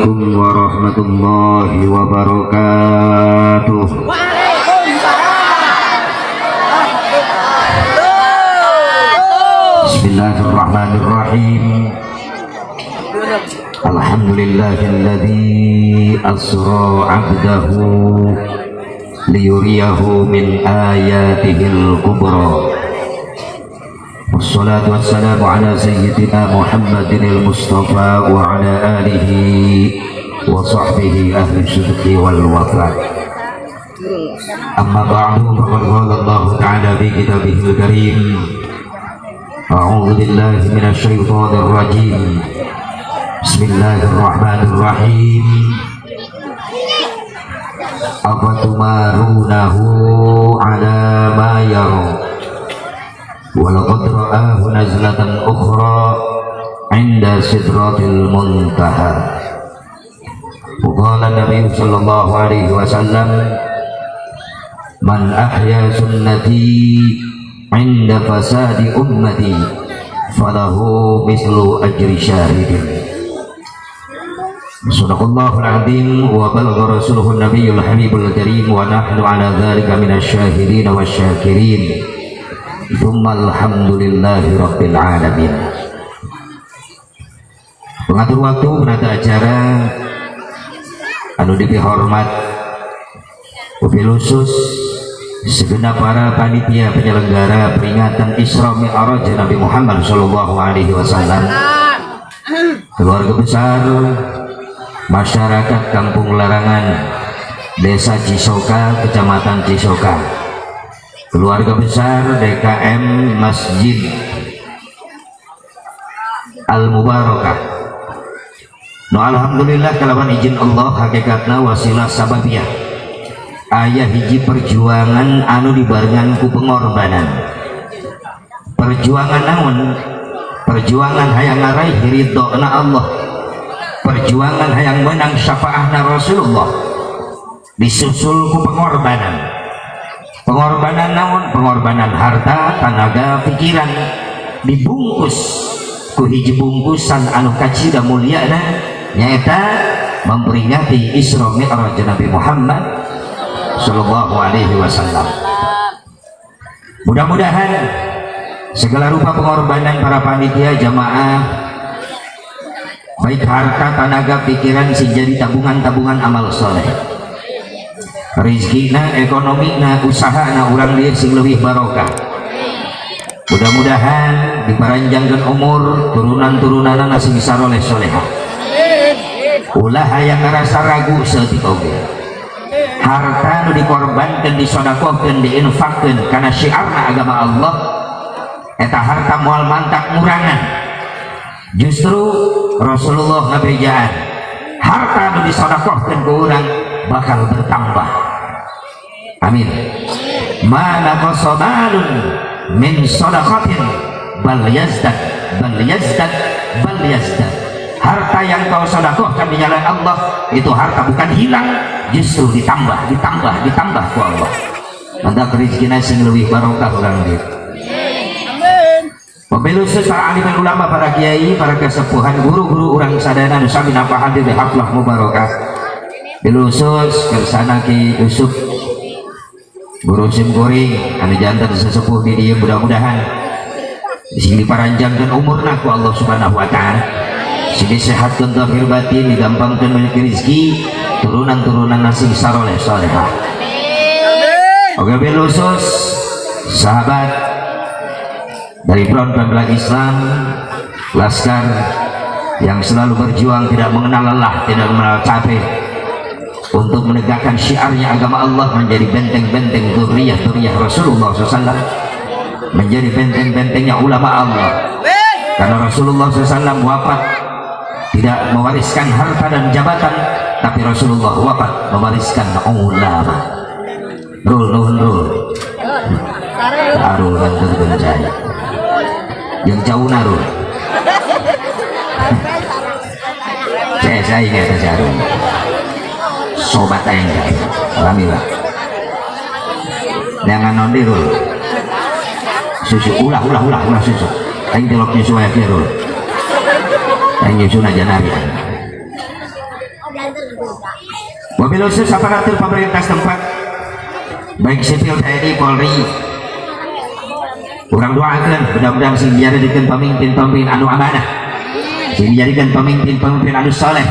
Assalamualaikum warahmatullahi wabarakatuh. Waalaikumsalam. Bismillahirrahmanirrahim. Alhamdulillahilladzi asra 'abdahu liyuriyahu min ayatihil kubra. Wassalatu wassalamu ala sayyidina Muhammadin al-Mustafa wa ala alihi wa sahbihi ahli sidqi wal wafa. Amma ba'du, faqad qala Allah ta'ala fi kitabihil karim. A'udzu billahi minasy syaithanir rajim. Bismillahirrahmanirrahim. Afatumarunahu ala ma yara. Walaqad ra'ahu nazlatan ukhra 'inda sidratil muntaha. Wa qala Nabi sallallahu alaihi wasallam, man ahya sunnati 'inda fasadi ummati falahu mislu ajri syahidin. Sadaqallahul azim wa balagha rasuluhun nabiyul habibul karim wa nahnu ala dhalika minasy syahidin wasyakirin. Thumma alhamdulillahi rabbil alamin. Pengatur waktu, penata acara anu dipihormat, wabil khusus segenap para panitia penyelenggara peringatan Isra Mi'raj Nabi Muhammad sallallahu alaihi wasallam, keluarga besar masyarakat Kampung Larangan, Desa Cisoka, Kecamatan Cisoka, keluarga besar DKM Masjid Al Mubarakah. No, alhamdulillah, kalawan izin Allah, hakikatna wasilah sababiyah, aya hiji perjuangan anu dibarengan ku pengorbanan. Perjuangan naon? Perjuangan hayang ngaraih ridho na Allah, perjuangan hayang menang syafaahna Rasulullah, disusul ku pengorbanan. Pengorbanan naon? Pengorbanan harta, tenaga, pikiran, dibungkus ku hiji bungkusan anu kacida mulyana, nyaeta memperingati Isra Mi'raj Nabi Muhammad sallallahu alaihi wasallam. Mudah-mudahan segala rupa pengorbanan para panitia, jamaah, baik harta, tenaga, pikiran, sing jadi tabungan-tabungan amal soleh, rizkina, ekonomina, usahana urang dieu sing lebih barokah. Mudah-mudahan diparanjangkan umur, turunan-turunanana sing saroleh solehah. Ulah hayang ngerasa ragu saeutik oge. Harta nu dikorbankan, disodakohkeun, diinfakkeun karena syiarna agama Allah, eta harta moal mantak ngurangan. Justru Rasulullah ngabejaan, harta nu disodakohkeun ku urang bakal bertambah. Amin. Ma naqasa malun min sadaqatin bal yazdad, bal yazdad, bal yazdad. Harta yang kau sodakohkan di jalan Allah itu harta bukan hilang, justru ditambah, ditambah, ditambah ku Allah. Mantap, rezeki sing lebih barokah urang dieu. Wabil khusus para alim ulama, para kiai, para kesepuhan, guru-guru urang sadayana nu sami napa hadir di haflah mubarakah. Bil khusus kersana Ki Yusuf, guru sim kuring anu janten sesepuh di dieu, mudah-mudahan sing diparanjangkeun umurna ku Allah Subhanahu wa taala, sing disehatkeun zahir batin, digampangkeun banyak rezeki, turunan-turunan sing saroleh solehah. Oke, bil khusus sahabat dari Front Pembela Islam, Laskar yang selalu berjuang, tidak mengenal lelah, tidak mengenal capek untuk menegakkan syiarnya agama Allah, menjadi benteng-benteng zuriyah-zuriyah Rasulullah SAW, menjadi benteng-bentengnya ulama Allah, karena Rasulullah SAW wafat tidak mewariskan harta dan jabatan, tapi Rasulullah wafat mewariskan ulama. Rul, nuhun rul. Arul kan terpencaya yang jauh narul. Saya ingat saya sobat aing. Alhamdulillah, jangan nondi rul susu, ulah, ulah, ulah, ulah susu. Aing tilok nyusu aya rul, aing nyusu na janari. Wabil khusus aparatur pemerintah setempat, baik sipil, TNI, Polri, urang doakan mudah-mudahan sing dijadikan pemimpin-pemimpin anu amanah, sing dijadikan pemimpin-pemimpin anu soleh.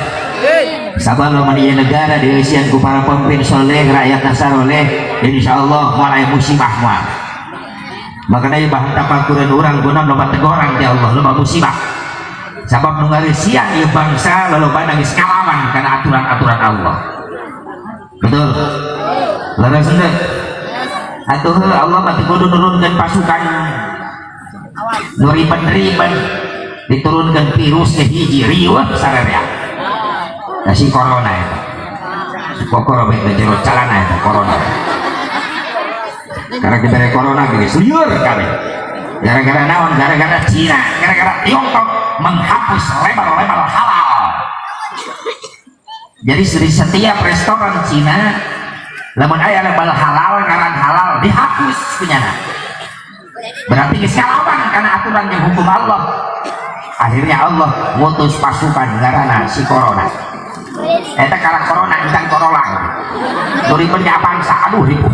Sabab lamun ieu negara dieusian ku para pemimpin soleh, rakyat soleh, insya Allah moal aya musibah, moal. Makanya bahan tapakuran urang guna loba tegoran ti Allah, loba musibah, sabab nu ngareusian ieu bangsa loba nangis ngalawan karena aturan-aturan Allah. Betul, leres henteu atuh? Allah mah kudu nurunkeun pasukan nu ribet-ribet, diturunkan virus ke hiji, riweuh sararea. Nah, si corona itu kokoro bete jero calana itu corona. Karena diberi corona geus lieur kabeh. Gara-gara naon? Gara-gara Cina, gara-gara Tiongkok menghapus label-label halal. Jadi di setiap restoran Cina lamun aya label halal, ngaran halal dihapus punyana. Berarti geus ngalawan karena aturan yang hukum Allah. Akhirnya Allah ngutus pasukan ngaranna si corona. Eta karena corona encan corona nu ribet ge bangsa. Aduh, ribut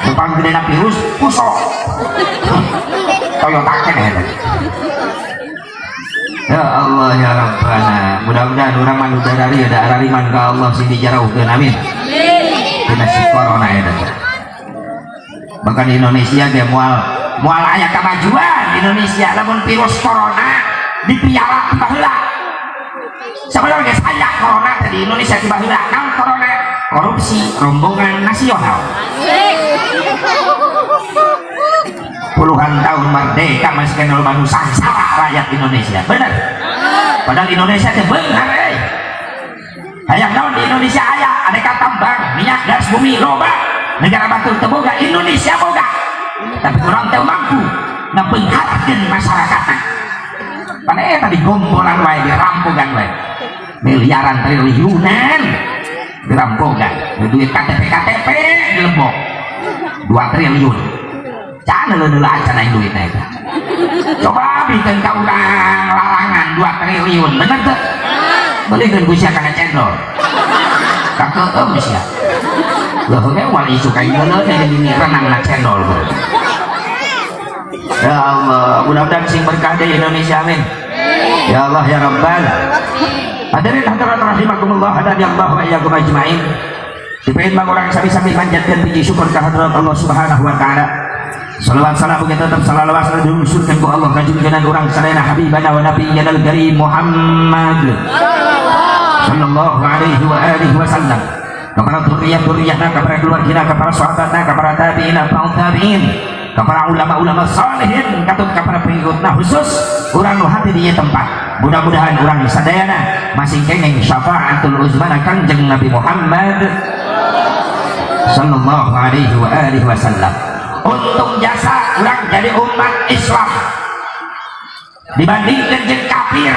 depan gede virus puso Toyota keneh eta. Ya Allah ya Rabbana, mudah-mudahan urang mah nu darari da arariman ka Allah sing dijarauhkeun, amin. Dina si corona eta. Bahkan Indonesia ge moal moal aya kemajuan Indonesia lamun virus corona dipiara ti baheula. Sebenarnya saya corona teh di Indonesia ti baheula. Naon corona? Korupsi rombongan nasional. Puluhan tahun merdeka masih kenal manu sangsara rakyat Indonesia. Bener? Padahal Indonesia teh beunghar euy. Hayang naon di Indonesia aya, aneka tambang, minyak, gas bumi loba. Negara batur teu boga, Indonesia boga. Tapi urang teu mampu ngabeungharkeun masyarakatna. Pada eta digombolan wae, dirampogan wae. Miliaran, triliunan dirampogan. Duit KTP KTP dilebok. 2 triliun. Can leuleuh acan aing duitna eta. Coba bikeun ka urang lalangan 2 triliun, bener teu? Belikeun ku sia kana cendol. Kakeem sia. Leuh ge moal isuk aing leuleun ini renang na cendol. Ya Allah, mudah-mudahan sing berkah di Indonesia, amin. Ya Allah ya Rabbal. Hadirin hadirat rahimakumullah, hadani Allah wa iyyakum ajmain. Dipengen bang urang sami-sami manjatkan puji syukur kehadirat Allah Subhanahu wa taala. Salawat salam kita tetap salawat salam diluncurkan ku Allah ka junjungan urang sadayana, habibana wa nabiyyana al-karim Muhammad sallallahu alaihi wa alihi wasallam, kepada dzurriyyah-dzurriyyahna, kepada keluargina, kepada sahabatna, kepada tabi'in, atau tabi'in, kepada ulama-ulama salihin, katut kepada pengikutna, khusus urang nu hati di tempat. Mudah-mudahan urang sadayana masih kenging syafaatul uzma Kanjeng Nabi Muhammad sallallahu alaihi wa alihi wasallam. Untung jasa urang jadi umat Islam dibandingkan jeung kafir.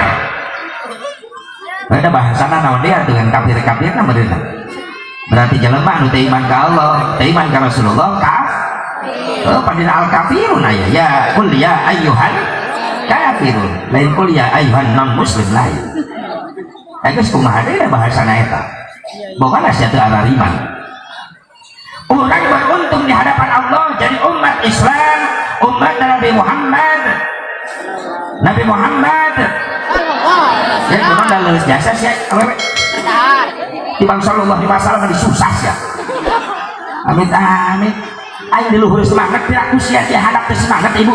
Ada bahasana naon dia dengan kafir-kafir na meureunna. Berarti jelema anu teu iman ka Allah, teu iman ka Rasulullah, ka oh, padina al kafirun aya ya, qul ya ayyuhal kafirun, lain qul ya ayyuhan non muslim, lain. Eh, geus kumaha deui bahasana eta? Boga sia teu arariman. Urang beruntung di hadapan Allah jadi umat Islam, umat Nabi Muhammad. Nabi Muhammad. Ya, memang dah lulus jasa sih, awewe. Di bangsa Allah di masalah di susah sih. Amit amit. Ayo di luhur semangat, tidak usia di hadap semangat ibu.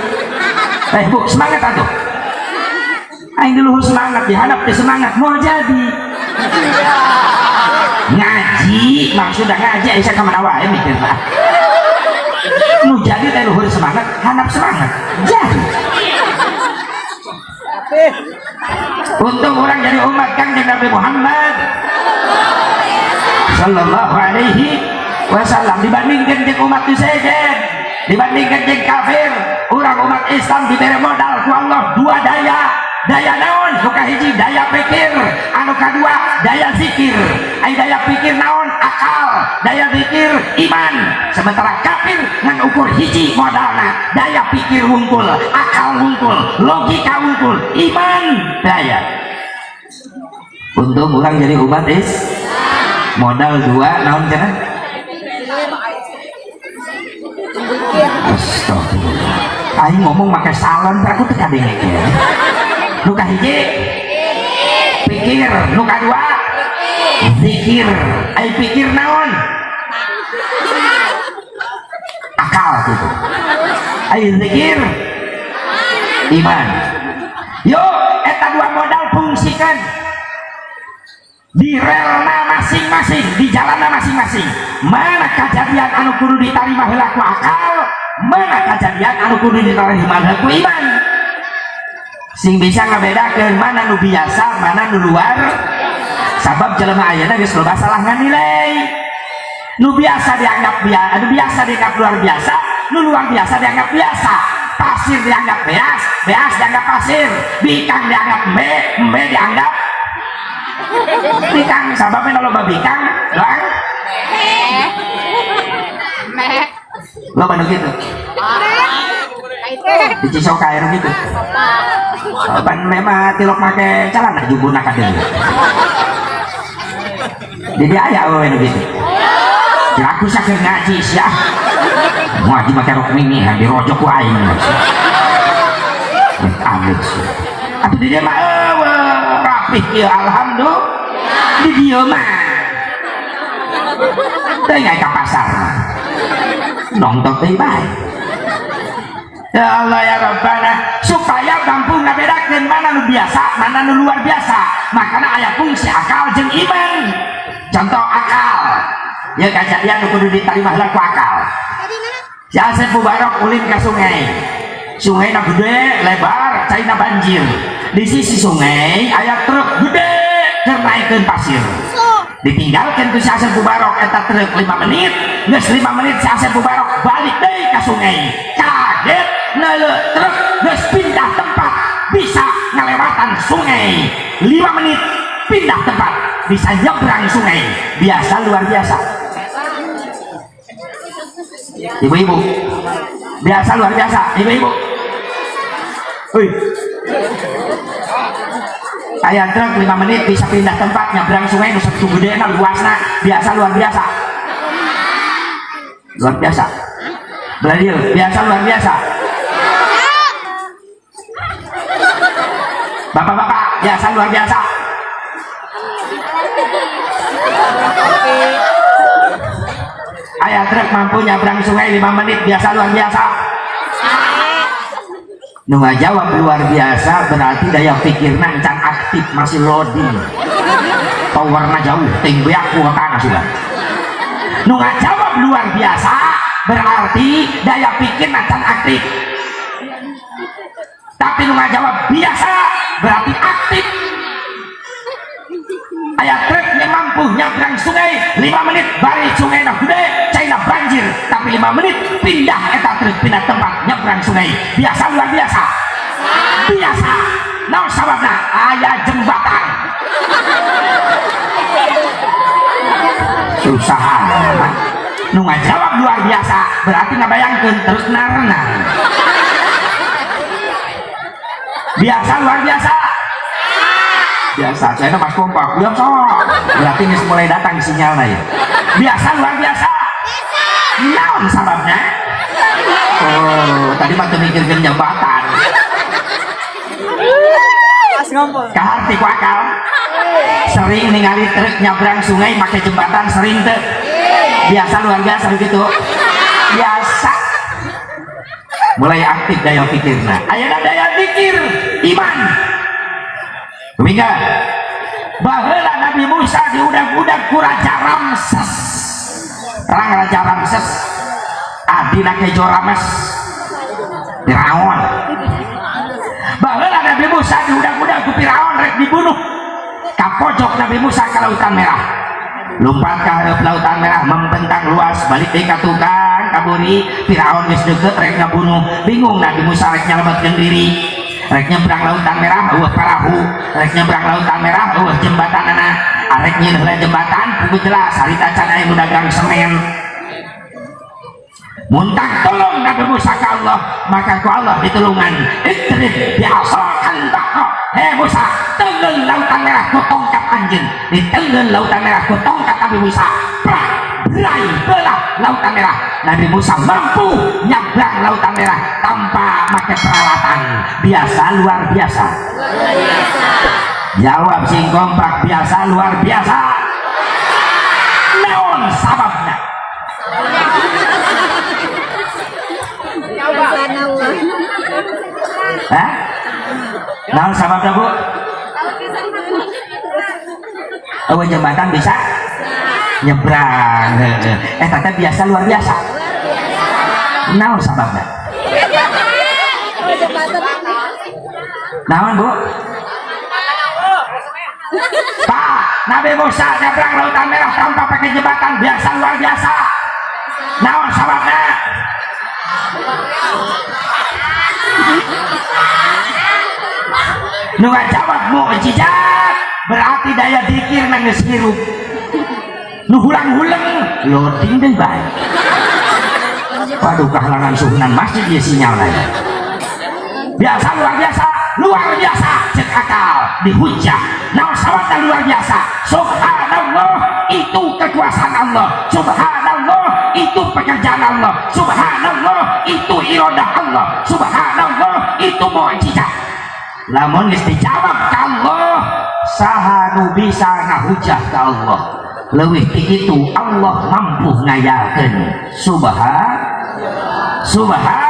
Eh bu, semangat atuh. Aing di luhur semangat, di hadap semangat, mau jadi. Ngaji, maksudnya ngaji, Aisyah kemana wae mikir lah. Nu jadi teh luhur semangat, handap semangat. Jadi. Untung urang jadi umat Kangjeng Nabi Muhammad sallallahu alaihi wasallam dibandingkan dengan umat sejen, dibandingkan dengan kafir. Urang umat Islam diberi modal ku Allah dua daya. Daya naon? Nu kahiji daya pikir, anu kadua daya zikir. Ai daya pikir naon? Akal. Daya zikir iman. Sementara kafir ngan ukur hiji modalna, daya pikir wungkul, akal wungkul, logika wungkul, iman daya. Untung urang jadi umat is. Modal dua naon cenah? Astagfirullah. Aing ngomong make salon, aku teu kadenge kieu. Nu kahiji pikir, nu kadua zikir. Ai pikir naon? Akal gitu. Ai zikir iman. Yuk, eta dua modal fungsikan di relna masing-masing, di jalanna masing-masing. Mana kejadian anu kudu ditarima heula ku akal, mana kejadian anu kudu ditarima heula ku iman. Sing bisa ngabedakeun mana nu biasa, mana nu luar. Sabab jelema ayeuna geus loba salah nganilai. Nu biasa dianggap biasa, nu biasa dianggap luar biasa, nu luar biasa dianggap biasa. Pasir dianggap beas, beas dianggap pasir, bikang dianggap embe, embe dianggap bikang. Sababnya loba bikang, doang. Loba nu kitu. Di Cisoka aya nu kitu. Ban memang tilok make celana jubuna ka deui. Di dia aya awewe nu kitu. Ya aku sakit ngaji sia. Ngaji make rok mini dirojok ku aing. Amit sih. Atuh di dia mah eueuh rapih ieu alhamdulillah. Di dieu mah teu ngai ka pasar mah. Nonton teh bae. Ya Allah ya Rabbana, supaya mampu ngabedakeun mana nu biasa, mana nu luar biasa. Makana aya fungsi akal jeung iman. Contoh akal. Ya kejadian nu kudu ditarima heula ku akal. Si Asep Mubarok ulin ka sungai. Sungai na gede, lebar, caina banjir. Di sisi sungai aya truk gede keur naikeun pasir. Ditinggalkan ku si Asep Mubarok eta truk 5 menit, geus 5 menit si Asep Mubarok balik deui ka sungai. Kaget neuleuh truk geus pindah tempat, bisa ngalewatan sungai. 5 menit pindah tempat, bisa nyebrang sungai. Biasa luar biasa. Ibu-ibu, biasa luar biasa, ibu-ibu. Wih. Aya truk 5 menit bisa pindah tempat, nyebrang sungai nu sakitu gedena luasna, biasa luar biasa. Luar biasa. Beladir, biasa luar biasa. Bapak-bapak, biasa luar biasa. Aya truk mampu nyabrang sungai 5 menit, biasa luar biasa. Nu ngajawab luar biasa berarti daya pikirna encan aktif, masih loading. Powerna jauh, ting beak kuotana sudah. Nu ngajawab luar biasa berarti daya pikirna encan aktif. Tapi nu ngajawab biasa berarti aktif. Aya truk yang mampu nyabrang sungai 5 menit, bari sungai na gede, caina banjir, tapi 5 menit pindah eta truk, pindah tempat, nyabrang sungai. Biasa luar biasa. Biasa. Naon sababna? Aya jembatan. Susah amat. Nu ngajawab luar biasa berarti ngabayangkeun terus narenang. Biasa luar biasa. Biasa, saya mas kompak, biasa. Berarti ini mulai datang sinyalnya ya. Biasa luar biasa. Naon sababnya? Oh, tadi mah teu mikirkeun jabatan. Kaharti ku akal. Sering ningali truk nyabrang sungai make jembatan, sering teu? Biasa luar biasa begitu. Biasa. Mulai aktif daya pikirna. Ayeuna daya pikir iman. Kuminga. Baheula Nabi Musa diudag-udag ku Raja Ramses. Terang Raja Ramses. Adina Kejo Rames. Firaun. Baheula Nabi Musa diudag-udag ku Firaun rek dibunuh. Ka pojok Nabi Musa ka Lautan Merah. Lompat ka hareup Lautan Merah membentang luas, balik deui ka tukang kaburi. Firaun geus deukeut rek ngabunuh. Bingung Nabi Musa rek nyalametkeun diri. Rek nyebrang Lautan Merah eueuh parahu, rek nyebrang Lautan Merah eueuh jembatanana. Arek nyieun heula jembatan puguh jelas harita can aya nu dagang semen. Muntah tolong Nabi Musa ke Allah, maka ku Allah ditulungan. Idrib bi'asakal bahra. Hei Musa, tengen lautan merah ku tongkat anjeun. Ditengen lautan merah ku tongkat Nabi Musa. Prak, berai, belah lautan merah. Nabi Musa mampu nyabrang lautan merah tanpa pakai peralatan. Biasa luar biasa. Jawab sing kompak, biasa luar biasa. Naon sababna? Subhanallah. Hah? Naon sababna, Bu? Oh, jembatan bisa nyebrang. Eh, tata biasa luar biasa. Naon sababna? Naon, Bu? Pak, Nabi Musa nyebrang lautan merah tanpa pakai jembatan, biasa luar biasa. Naon sababna? Nu ngajawab mukjizat berarti daya dikir nangis hirup. Nu hulang-huleng loading deui bae. Waduh, kehalangan suhunan masjid ya sinyal lagi. Biasa luar biasa, luar biasa cek akal dihujah. Naon sababna luar biasa? Subhanallah, itu kekuasaan Allah. Subhanallah, itu pekerjaan Allah. Subhanallah, itu iradah Allah. Subhanallah, itu mukjizat. Lamun geus dijawab ka Allah, saha nu bisa ngahujah ka Allah? Leuwih ti kitu Allah mampu ngayakeun. Subhan Subhan.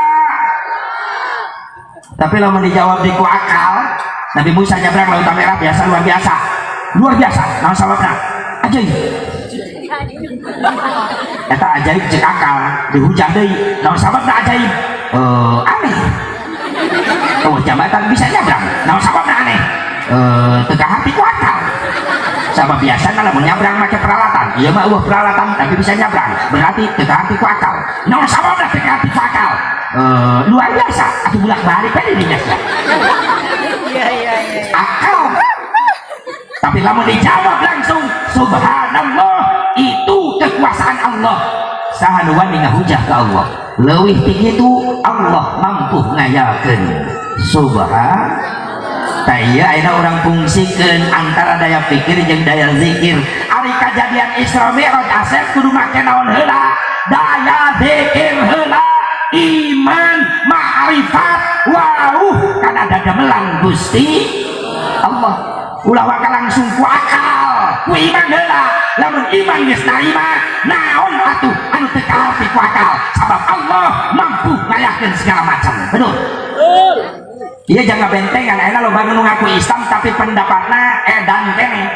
Tapi lamun dijawab di ku akal, Nabi Musa nyebrang lautan merah biasa luar biasa. Luar biasa. Naon sababna? Ajaib. Eta ajaib cek akal, dihujah deui. Naon sababna ajaib? Aneh. Oh, jambatan bisa nyebrang. Naon sababna aneh? Teu kaharti ku akal. Sabab biasa lamun nyabrang make peralatan. Ieu mah eueuh peralatan tapi bisa nyabrang. Berarti teu kaharti ku akal. Naon sababna teu kaharti ku akal? Luar biasa. Atuh bolak-balik we dinya sia. Iya, iya, iya. Akal. Tapi lamun dijawab langsung subhanallah, itu kekuasaan Allah. Saha nu wani ngahujah ka Allah? Leuwih ti kitu Allah mampu ngayakeun. Subhan. Tah ieu ayeuna urang fungsikeun antara daya pikir jeung daya zikir. Ari kajadian Isra Mi'raj asep kudu make naon heula? Daya zikir heula, iman, ma'rifat, wauh kana dadamelan Gusti Allah. Ulah waka langsung ku akal, ku iman heula. Lamun iman geus narima, naon atuh anu teu kaharti ku akal? Sabab Allah mampu ngayakeun segala macam. Betul? Iya, jangan bentengan, ayeuna loba nu ngaku Islam tapi pendapatna edan keneh.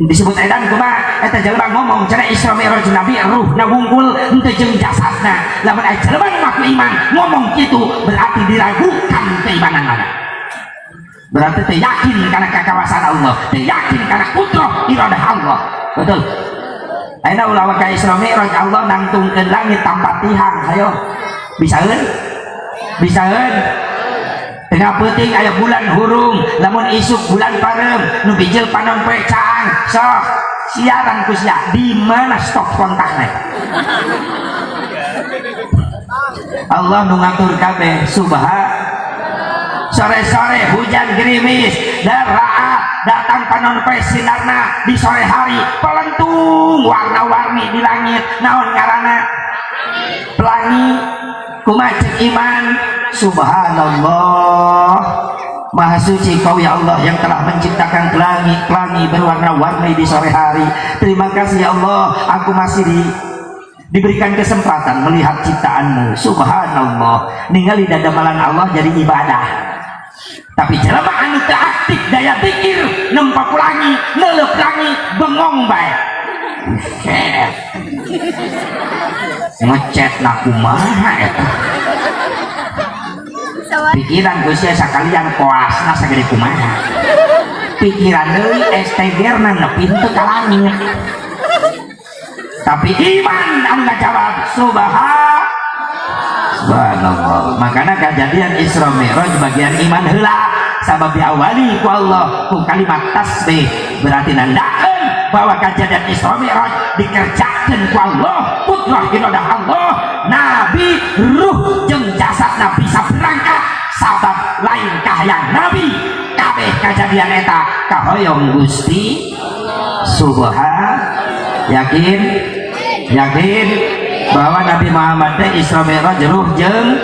Disebut edan kumaha? Eta jelema ngomong cenah Isra Mi'raj Nabi ruhna wungkul henteu jeung jasadna. Lamun aya jelema nu ngaku iman ngomong kitu berarti diragukan keimananana. Berarti teu yakin kana kakawasan Allah, teu yakin kana kudrah iradah Allah. Betul. Ayeuna ulah ka Isra Mi'raj Allah nangtungkeun langit tanpa tihang, hayo. Bisaeun? Bisaeun? Tengah peuting aya bulan hurung, lamun isuk bulan pareum, nu bijil panon poe caang, sok siaran ku sia, di mana stop kontakna? Allah nu ngatur kabeh, subhan. Sore-sore hujan gerimis, daraat datang panon poe sinarna di sore hari, pelentung warna-warni di langit, naon ngaranna? Pelangi. Kumaha cek iman? Subhanallah, Maha suci kau ya Allah yang telah menciptakan pelangi-pelangi berwarna-warni di sore hari. Terima kasih ya Allah, aku masih diberikan kesempatan melihat ciptaanmu. Subhanallah, ningali dadamalan Allah jadi ibadah. Tapi jelema anu teu aktif daya pikir, nempa pelangi, neuleuh pelangi, bengong bae. Buset. Ngecet na kumaha eta? Pikiran ku sia sakalian koasna sagede kumaha. Pikiran deui STG-na nepi teu ka langit. Tapi iman anu ngajawab subhanallah. Makana kejadian Isra Mi'raj bagian iman heula, sabab diawali ku Allah ku kalimat tasbih, berarti nandakeun Bahwa kejadian Isra Mi'raj dikerjakan ku Allah, putra iradah Allah. Nabi ruh jeung jasadna bisa berangkat sabab lain kahayang Nabi. Kabeh kejadian eta kahoyong Gusti Subhan. Yakin, yakin bahwa Nabi Muhammad teh Isra Mi'raj ruh jeung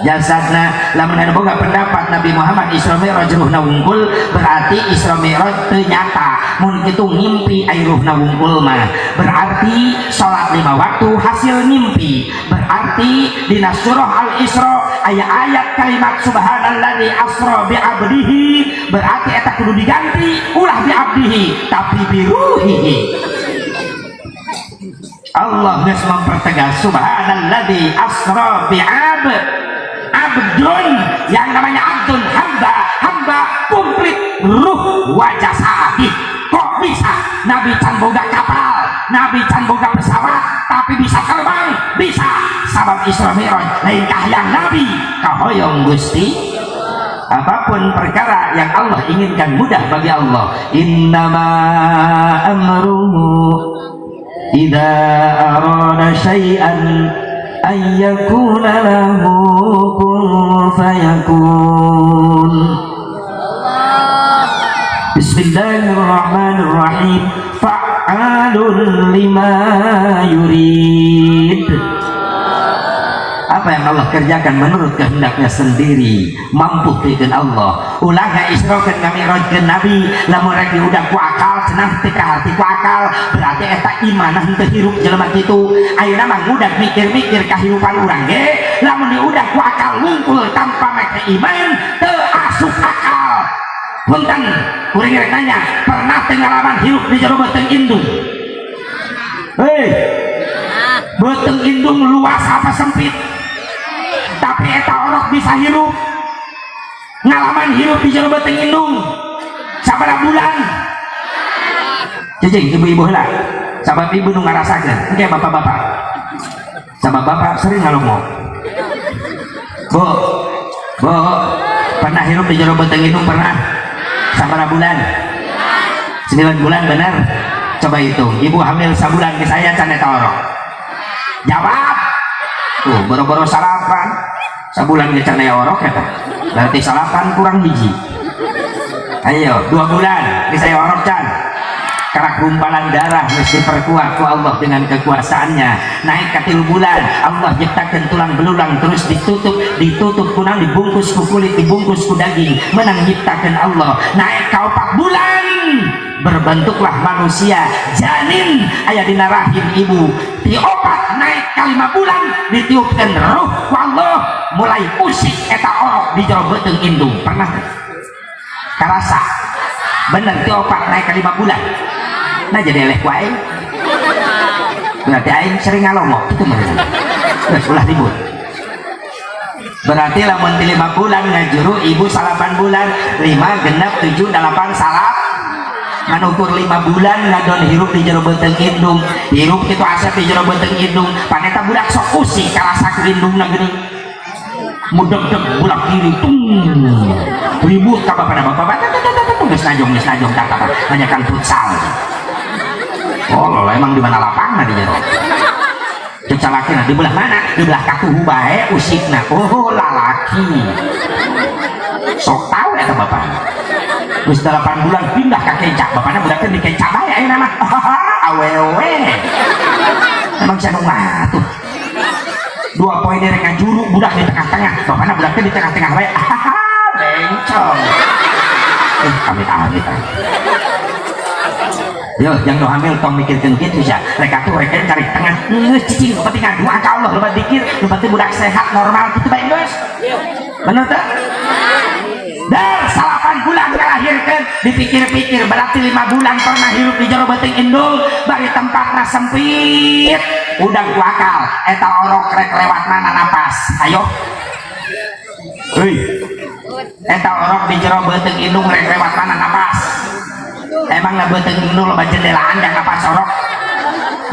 jasadna. Lamun anu boga pendapat Nabi Muhammad Isra Mi'raj ruhna wungkul, berarti Isra Mi'raj teu nyata. Mun kitu ngimpi ai ruhna wungkul mah. Berarti salat lima waktu hasil mimpi. Berarti dina surah Al-Isra aya ayat kalimat subhanalladzi asra bi abdihi, berarti eta kudu diganti, ulah bi abdihi tapi bi ruhihi. Allah geus mempertegas subhanalladzi asra bi abd, abdun, yang namanya abdun hamba, hamba komplit ruh wajah jasadi. Kok bisa Nabi can boga kapal, Nabi can boga pesawat, tapi bisa terbang? Bisa sabab Isra Mi'raj lain kahayang Nabi, kahoyong Gusti. Apapun perkara yang Allah inginkan mudah bagi Allah. Innama amruhu idza arada syai'an ay yakuna lahu kun fayakun. Bismillahirrahmanirrahim. Fa'alun lima yurid. Apa yang Allah kerjakan menurut kehendaknya sendiri mampu pikeun Allah. Ulah ngaisrokeun ngami'rajkeun Nabi lamun rek diudag ku akal, cenah teu kaharti ku akal, berarti eta imanah henteu hirup jelema kitu. Ayeuna mah ngudag mikir-mikir kahirupan urang ge lamun diudag ku akal wungkul tanpa make iman teu asup akal. Punten, kuring rek nanya, pernah teu ngalaman hirup di jero beuteung indung? Hei, beuteung indung luas apa sempit? Tapi eta orok bisa hirup. Ngalaman hirup di jero beuteung indung sabaraha bulan? Cicing ibu-ibu lah, sabab ibu nu ngarasakeun. Engke bapak-bapak, sabab bapak sering ngalongok. Bu, bu, pernah hirup di jero beuteung indung? Pernah? Sabaraha bulan? 9 bulan, benar? Coba hitung, ibu hamil sabulan ke saya can eta orok? Jawab. Tuh, boro-boro salapan, sabulan ge can aya orok eta, berarti salapan kurang hiji. Ayo, 2 bulan geus aya orok can? Karak gumpalan darah mesti diperkuat ku Allah dengan kekuasaannya. Naik ke 3 bulan, Allah nyiptakan tulang belulang, terus ditutup, ditutup kunang, dibungkus ku kulit, dibungkus ku daging, menang nyiptakan Allah. Naik ke 4 bulan, berbentuklah manusia, janin aya dina rahim ibu. Di opat naik ke 5 bulan, ditiupkan ruh ku Allah, mulai usik eta orok di jero beuteung indung. Pernah karasa? Bener, ti opat naik ke 5 bulan. Nah, jadi eleh ku aing, berarti aing sering ngalongok itu mah. Geus, ulah ribut. Berarti lamun di 5 bulan ngajuru ibu 9 bulan, lima, genep, tujuh, delapan, salap, ngan ukur 5 bulan ngadon hirup di jero beuteung indung. Hirup itu asep di jero beuteung indung. Paneta budak sok usik karasa ku indungna geuning mudeg-deg bulak kiri tung ribut ka bapana. Bapak geus najong, geus najong, kata nanyakan futsal. Oh loh, emang di mana lapangan di jero? Cek salakina di belah mana? Di belah katuhu bae usikna. Oh, lalaki sok tahu eta bapak. Geus 8 bulan pindah ka kencak bapakna, budaknya di kencak bae ayeuna mah. Awewe emang sia nu ngatuh. 2 poin rek ngajuru budak di tengah-tengah, bapakna budaknya di tengah-tengah bae. Bencong. Eh, amit amit. Yo, yang nu hamil tong mikirkeun kitu sia. Rek atuh rek cari tengah. Geus cicing, nu penting ngadoa ka Allah, loba dikir, nu penting budak sehat normal kitu bae geus. Bener teu? Dar 9 bulan ngalahirkeun, dipikir-pikir berarti 5 bulan pernah hirup di jero beuteung indung, bari tempatna sempit. Udah ku akal, eta orok rek lewat mana napas? Ayo. Hei. Eta orok di jero beuteung indung rek lewat mana napas? Emang lah beuteung indung loba jendelaan yang napas orok?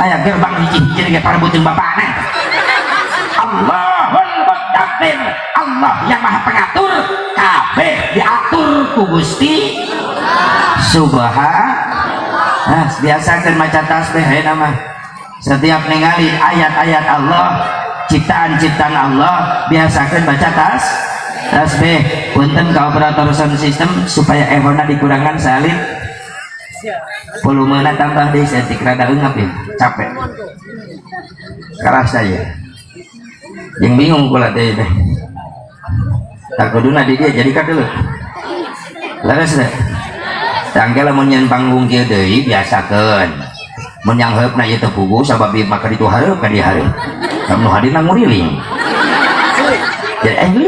Aya gerbang hiji-hiji ge parebut jeung bapakna. Allahul Mudabbir, Allah yang Maha Pengatur, kabeh diatur ku Gusti Subhan. Nah, biasakan maca tasbih ayeuna mah. Setiap ningali ayat-ayat Allah, ciptaan-ciptaan Allah, biasakan baca tasbih. Punten ka operator sound system, supaya ehona dikurangan salin, volumena tambah deui saeutik, rada eungap ya, capek. Keras saya. Yang bingung kula teh teh. Tak kuduna di dia jadi dulu. Leres teh. Tangke lamun nyen panggung kieu deui, biasakeun. Mun yang hareupna ieu teu puguh, sabab ieu maka ditu hareup ka dieu hareup. Nu hadirna nguriling. Jadi